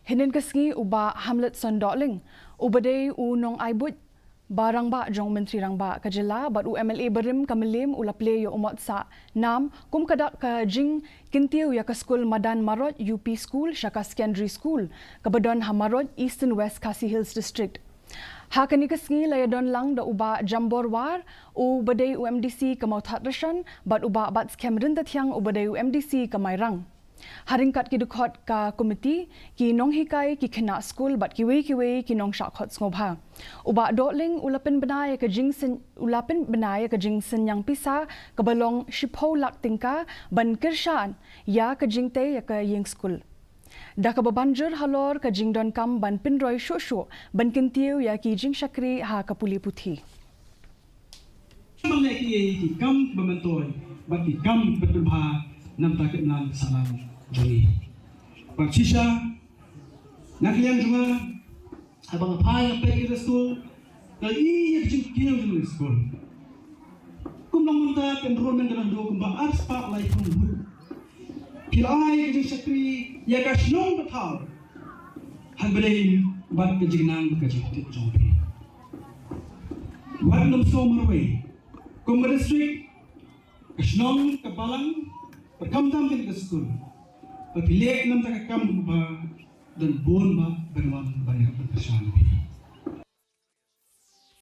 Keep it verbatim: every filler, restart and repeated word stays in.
Hynnin ka sngi u Bah Hamletson Dohling, uba dei u nongai buit ba rangbah jong u Myntri Rangbah ka jylla bad u M L A barim ka Mylliem, u la plie ïa u Motsah Nam kum ka dak ka jingkyntiew ïa ka skul madan Marot U P School sha ka Secondary School kaba don ha Marot, Eastern West Khasi Hills District. Ha kane ka sngi la ïadon lang da u Bah Jambor War, uba dei u M D C ka Mawthadraishan, bad u Bah Batskhem Ryntathiang, uba dei u M D C ka Mairang. Ha ryngkat ki dkhot ka komiti, ki nonghikai, ki khynnah skul bad kiwei kiwei ki nongshah khot sngewbha. U Bah Dohling u la pynbna ïa ka jingsyn u la pynbna ïa ka jingsynñiang pisa kaba long shiphew lak tyngka ban kyrshan ïa ka jingtei ïa ka ïing skul. Da kaba ban jur halor ka jingdonkam ban pynroi shuh shuh ban kyntiew ïa ki jingshakri ha ka pule puthi. Ban leh kiei ki kam ba myntoi bad ki kam ba pynbha na bynta ka imlang ka sahlang jong ngi. Bad shisha na ka liang jong nga, haba nga phai nga peit ïa ka skul, nga ïohi ïa ka jingkiew jong ka skul. Kum long mynta ka enrollment ka dang dei kumba arspah laiphew ngut. Phi la ai ka jingshakri ïa ka shnong ka thaw ha kaba ïadei bad ka jingnang ka jingtip jong phi. Wat nym sngew marwei. Kum ka district, ka shnong ka balang, bad khamtam kane ka skul, ba phi leh na bynta ka kam kaba don bun ba ban wan ban ïa ban kyrshan.